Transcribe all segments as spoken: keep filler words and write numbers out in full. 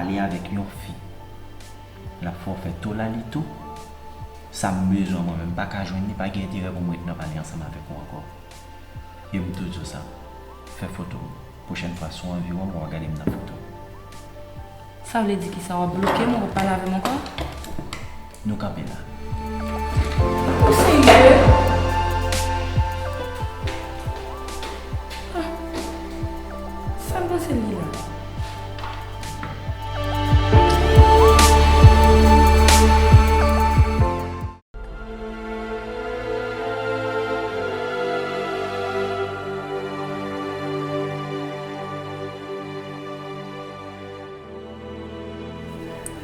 Pale avèk yon fi, l ap fè w fè tolalito. Sa m bezwen mwen menm, m pa ka jwenn li, pa gen enterè pou mwen ret nan pale ansanm avèk ou ankò. E m tou di w sa, fè foto. Pwochèn fwa, si w anvi wè m, w a gade m nan foto. Sa vle di kisa? W ap bloke m, w ap pale avè m ankò? Nou kanpe la. Ou serye? Ah, sa l panse l ye la?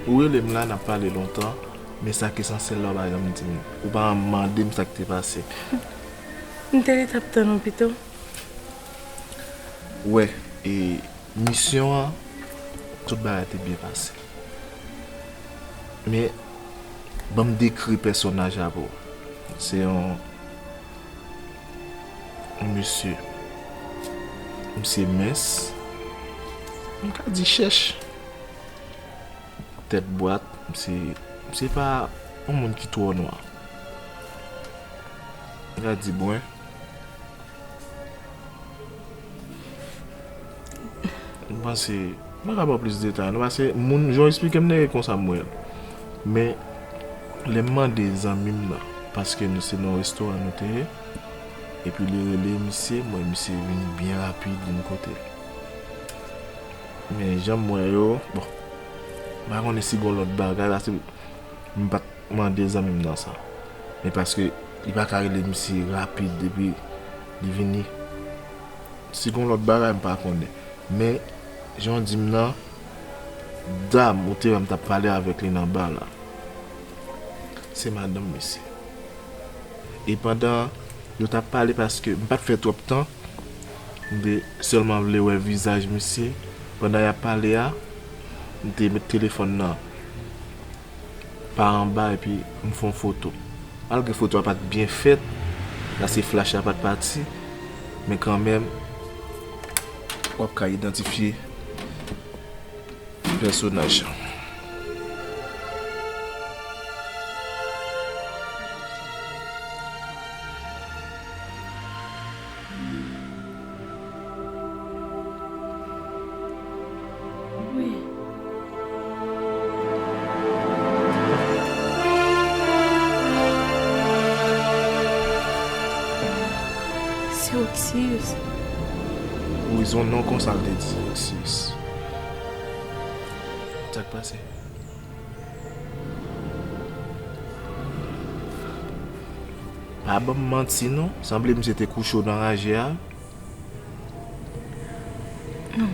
Ou rele m la, n ap pale lontan, men sa k esansyèl la w pa janm di m. Ou pa mande m sa k te pase. M te ret ap tann ou pito. Wè, e misyon an, tout bagay te byen pase. Men, ban m dekri pèsonaj la pou ou. Se yon, yon mesye. Misye mens. M ka di chèch. Tèt bwat. Misye, misye pa yon moun ki twò nwa. M ka di bwen. M panse, m pa ka ba w plis detay, non, paske moun, jan w eksplike m nan, e konsa m wè l. Men, lè m mande zanmi m nan, paske nou se nan yon restoran nou te ye, epi li rele misye, m wè misye vini byen rapid vin kote l. Men, jan m wè yo, bon, m pa konnen si gon lòt bagay, paske m pa t mande zanmi m nan sa. Men paske li pa ka rele misye rapid epi li vini. Si gon lòt bagay, m pa konnen. Men, jan w di m nan, dam ou te wè m t ap pale avèk li nan ba la, se madanm misye. E pandan yo t ap pale, paske m pa t fè twòp tan, m te sèlman vle wè vizaj misye. Pandan y ap pale a, m te met telefòn nan pa anba epi m fè yon foto. Malgre foto a pa t byen fèt, paske flach la pa t pati, men kanmenm, w ap ka idantifye pèsonaj lan. Wi. Se Oksiyis. Wi, se yon non konsa l te di, Oksiyis. Sa k pase? Pa ban m manti non, sanble misye te kouche w nan raje a. Non.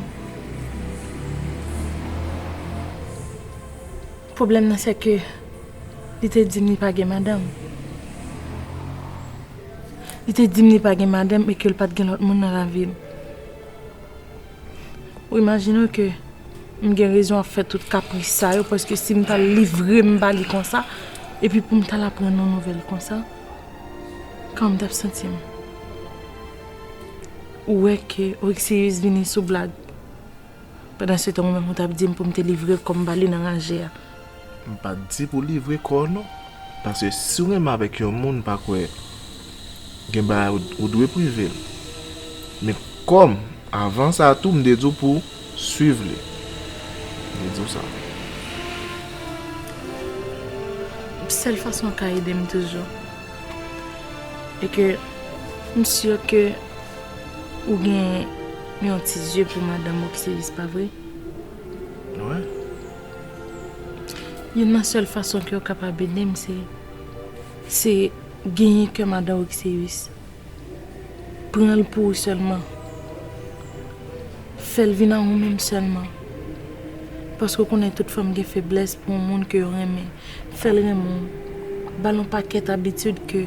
Pwoblèm nan se ke li te di m li pa gen madanm. Li te di m li pa gen madanm e ke l pa t gen lòt moun nan lavi l. Ou imajine w ke m gen rezon ap fè tout kapris sa yo, paske si m t al livre m ba li konsa, epi pou m t al aprann yon nouvèl konsa, kòman m t ap santi m? Ou wè ke Oksiyis vini sou blag. Pandan se tan, ou menm, ou t ap di m pou m te livre kò m ba li nan raje a. M pa t di pou livre kò w non. Paske si w renmen avèk yon moun, m pa kwè gen bagay ou, ou dwe prive l. Men kòm, avan sa tou, m te di w pou w swiv li. M te di w sa. Sèl fason w ka ede m toujou. E ke m si ke ou gen yon ti zye pou madanm Oksiyis, pa vre? Wi. Youn nan sèl fason ke w kapab ede m, se, se genyen kè madanm Oksiyis. Pran l pou ou sèlman. Fè l vin a ou menm sèlman. Paske w konnen tout fanm gen feblès pou yon moun ke yo renmen. Fè l renmen w. Ba l yon pakèt abitid ke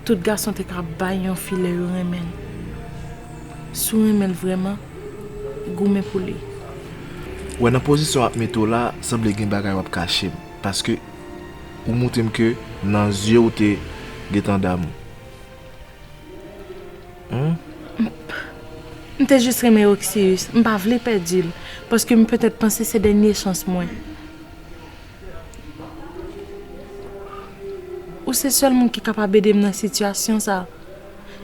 tout gason te ka bay yon fi lè yo renmen l. Si w renmen l vrèman, goumen pou li. Wè, nan pozisyon w ap mete w la, sanble gen bagay w ap kache m. Paske ou montre m ke nan zye w te gentan damou. Humm. M te jis renmen Oksiyis, m pa vle pèdi l, paske m petèt panse se dènye chans mwen. Ou se sèl moun ki kapab ede m nan sitiyasyon sa a.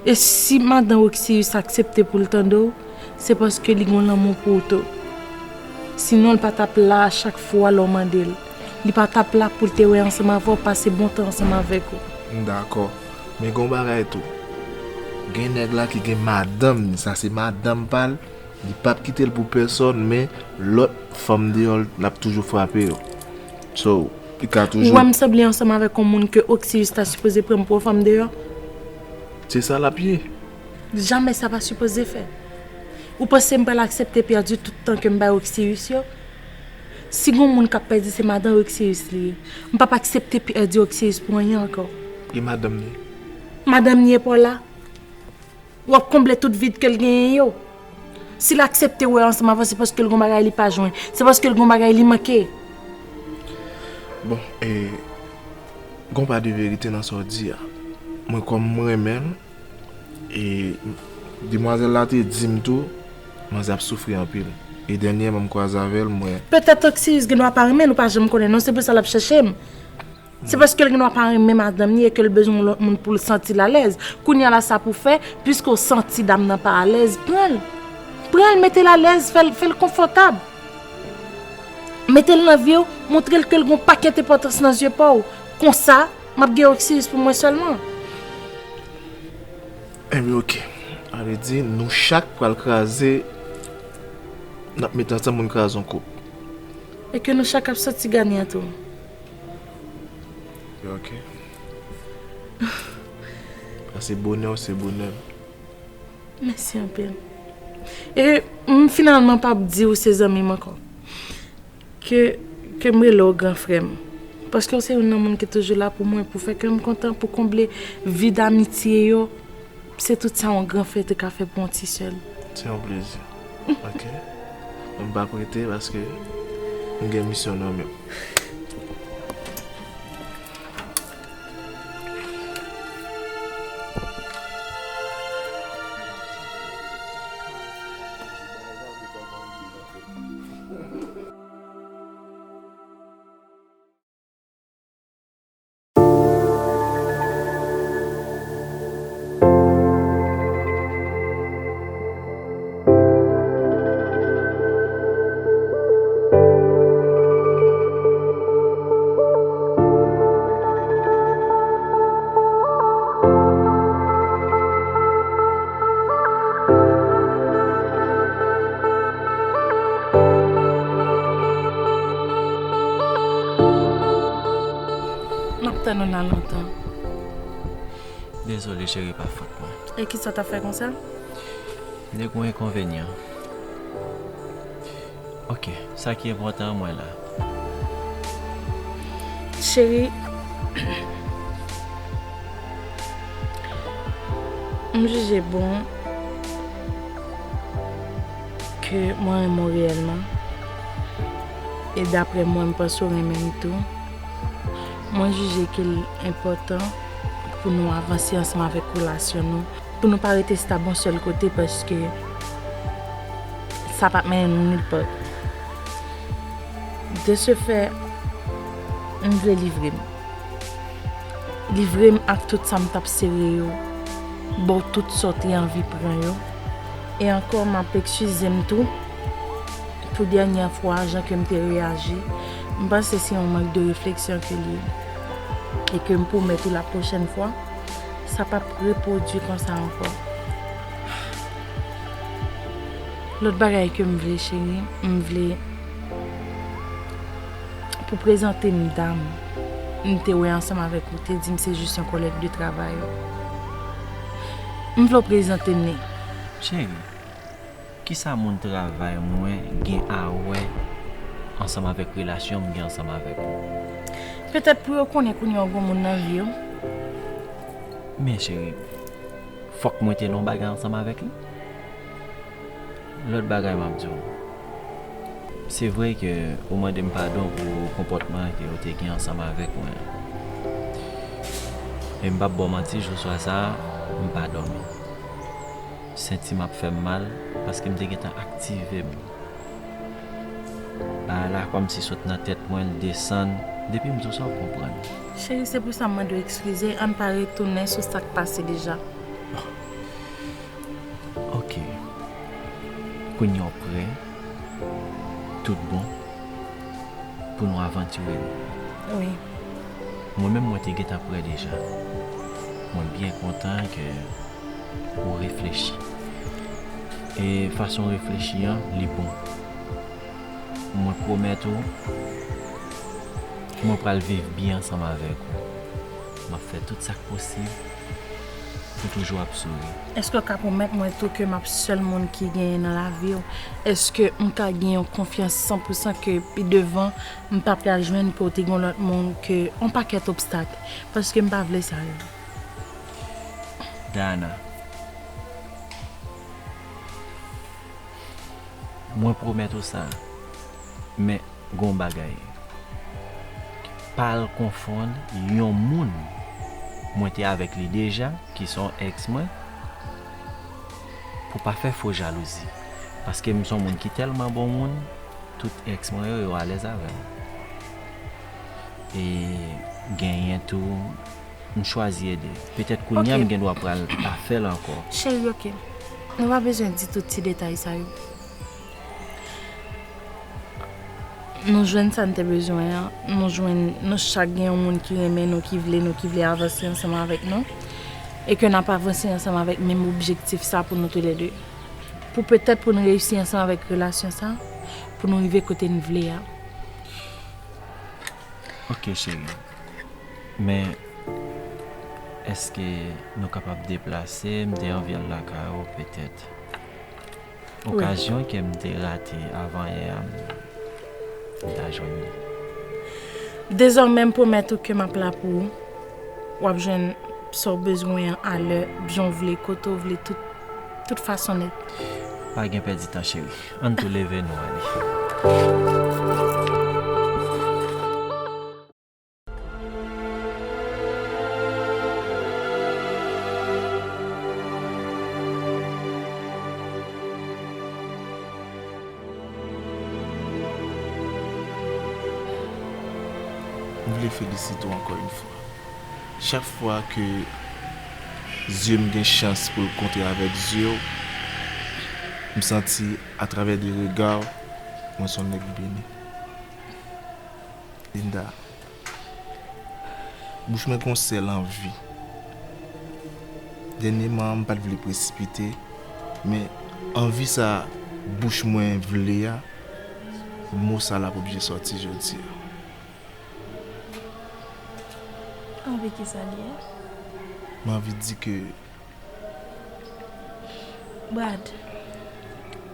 E si madan Oksiyis aksepte pou l tande w, se paske li gen lanmou pou ou tou. Sinon, l pa t ap la a chak fwa lè w mande l. Li pa t ap la pou l te wè ansanm avè w, pase bon tan ansanm avèk ou. M dakò. Men gen yon bagay tou. Gen nèg la ki gen madanm ni, sa se madanm pa l, li p ap kite l pou pèsòn, men lòt fanm deyò l, l ap toujou frape yo. So, li ka toujou. Ou wè m sanble ansanm avèk yon moun ke Oksiyis ta sipoze pran m pou yon fanm deyò? Se sa l ap ye. Jamè sa pa sipoze fè. Ou panse m pral aksepte pèdi tout tan ke m bay Oksiyis yo? Si gon moun k ap pèdi se madan Oksiyis li ye. M p ap aksepte pèdi Oksiyis pou anyen ankò. E madanm ni? Madanm ni e pa w la. W ap konble tout vid ke l genyen yo. Si l aksepte wè ansanm avè w, se paske l gon bagay li pa jwenn. Se paske l gon bagay li manke. Bon, e, gon pa de verite nan sa w di a. Mwen kòm m renmen l, e demwazèl la te di m tou, manzè ap soufri anpil. E dènyèman m kwaze avè l, m wè. Petèt Oksiyis gen dwa pa renmen l, ou pa janm konnen non, se pou sa l ap chèche m. Se paske l gen dwa pa renmen madanm ni e ke l bezwen yon lòt moun pou l santi l alèz. Kounye a la sa pou fè, piske w santi dam nan pa alèz, pran l. Pran l, mete l alèz, fè l, fè l konfòtab. Mete l nan vi w, montre l ke l gen yon pakèt enpòtans nan zye pa w. Konsa, m ap gen Oksiyis pou mwen sèlman. Enben, oke. Sa vle di, nou chak pral kraze, n ap met ansanm pou n kraze yon koup. E ke nou chak ap soti ganyan tou. Ok. Pase bonè w se bonè m. Mèsi anpil. E m finalman p ap di w se zanmi m ankò. Ke, ke m rele w gran frè m. Paske w se youn nan moun ki toujou la pou mwen, pou fè kè m kontan, pou konble vid amitye yo. Se tout sa yon gran frè te ka fè pou yon ti sè l. Se yon plezi. Ok. M p ap rete paske m gen misyon nan men m. M ap tann ou nan lontan. Dezole, cheri, pa fòt mwen. E kisa w t ap fè konsa? M te gen yon enkonvenyan. Ok, sa ki enpòtan an, mwen la. Cheri, m jije bon ke mwen renmen w reyèlman. E daprè mwen, m panse w renmen m tou. Mwen jije ke l enpòtan pou nou avanse ansanm avèk relasyon nou, pou nou pa rete stab yon sèl kote, paske sa p ap mennen nou nilpa. De ce fait, m vle livre m. Livre m ak tout sa m t ap sere yo, ba w tout sa w te anvi pran yo. E ankò, m ap eskize m tou pou dènyè fwa, jan ke m te reyaji. M panse se yon mank de refleksyon ke l ye. E ke m pwomèt ou la pwochèn fwa, sa p ap repwodui konsa ankò. Lòt bagay ke m vle, cheri, m vle pou prezante m dam m te wè ansanm avèk ou, te di m se jis yon kòlèg de travay ou. M vle w prezante m li. Cheri, kisa moun travay mwen gen a wè ansanm avèk relasyon m gen ansanm avèk ou? Petèt pou yo konnen kounye a w gen moun nan vi yo. Men cheri, fòk mwen te nan yon bagay ansanm avèk li. Lòt bagay m ap di w. Se vre ke ou mande m padon pou konpòtman ke ou te gen ansanm avèk mwen an. E m p ap ba w manti, jou swa sa a, m pa dòmi. Senti m ap fè m mal, paske m te gentan aktive m. Bagay la kòmsi sot nan tèt mwen, l desann. Depi m di w sa, w konprann. Cheri, se pou sa m mande w ekskize, ann pa retounen sou sa k pase deja. Ok. Kounye a w prè, tout bon, pou nou avantire nou? Wi. Mwen menm, mwen te gentan prè deja. Mwen byen kontan ke ou reflechi. E fason w reflechi an, li bon. Mwen pwomèt ou, mwen pral viv byen ansanm avèk ou. M ap fè tout sa k posib pou toujou ap souri. Èske w ka pwomèt mwen tou ke m ap sèl moun ki genyen nan lavi w? Èske m ka gen yon konfyans san pou san ke pi devan, m pa pral jwenn pou w te gen yon lòt moun ke yon pakèt obstak? Paske m pa vle sa yo. Dana, mwen pwomèt ou sa, men gon bagay. Pa al konfonn yon moun mwen te avèk li deja, ki se yon èks mwen, pou pa fè fo jalouzi. Paske m se yon moun ki tèlman bon moun, tout èks mwen yo, yo alèz avè m. E genyen tou, m chwazi ede. Petèt kounye a, ok, m gen dwa pral pa fè l ankò. Cheri, ok. Nou pa bezwen di tout ti detay sa yo. Nou jwenn sa n te bezwen an. Nou jwenn, nou chak gen yon moun ki renmen nou, ki vle nou, ki vle avanse ansanm avèk nou. E ke n ap avanse ansanm avèk menm objektif sa pou nou toulède. Pou petèt pou n reyisi ansanm avèk relasyon sa, pou nou rive kote n vle a. Ok, cheri. Men, èske nou kapab deplase? M te anvi al lakay ou, petèt. Wi. Okazyon ke m te rate avan yè a, m, m ta jwenn li. Dezòmè, m pwomèt ou ke m ap la pou ou. W ap jwenn sa w bezwen an alè, jan w vle, kote w vle, tout, tout fason nèt. Pa gen pèdi tan, cheri. Ann tou leve nou ale. M vle felisite w ankò yon fwa. Chak fwa ke zye m gen chans pou l kontre avèk zye w, m santi, atravè de rega w, mwen se yon nèg beni. Linda, bouch mwen gen yon sèl anvi. Dènyèman, m pa t vle presipite, men anvi sa bouch mwen vle a, mo sa la oblije sòti jodi a. Anvi kisa li ye? M anvi di ke Brad,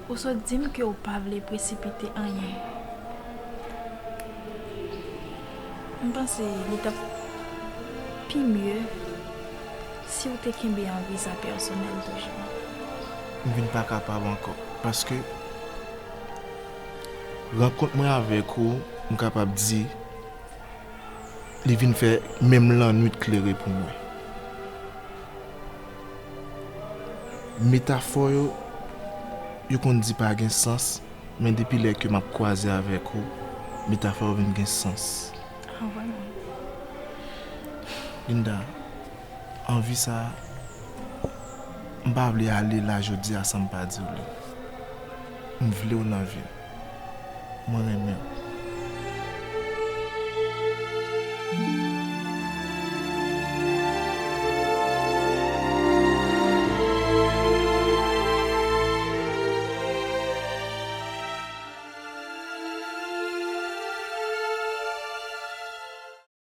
ou sot di m ke w pa vle presipite anyen. M panse li t ap pi mye si w te kenbe anvi sa pèsonèl toujou. M vin pa kapab ankò, paske rankont mwen avèk ou, m kapab di, li vin fè menm lannwit klere pou mwen. Metafò yo, yo konn di pa gen sans, men depi lè ke m ap kwaze avèk ou, metafò yo vin gen sans. Ah, vrèman? Linda, anvi sa a, m pa vle ale la jodi a san m pa di w li. M vle w nan vi m. Mwen renmen w.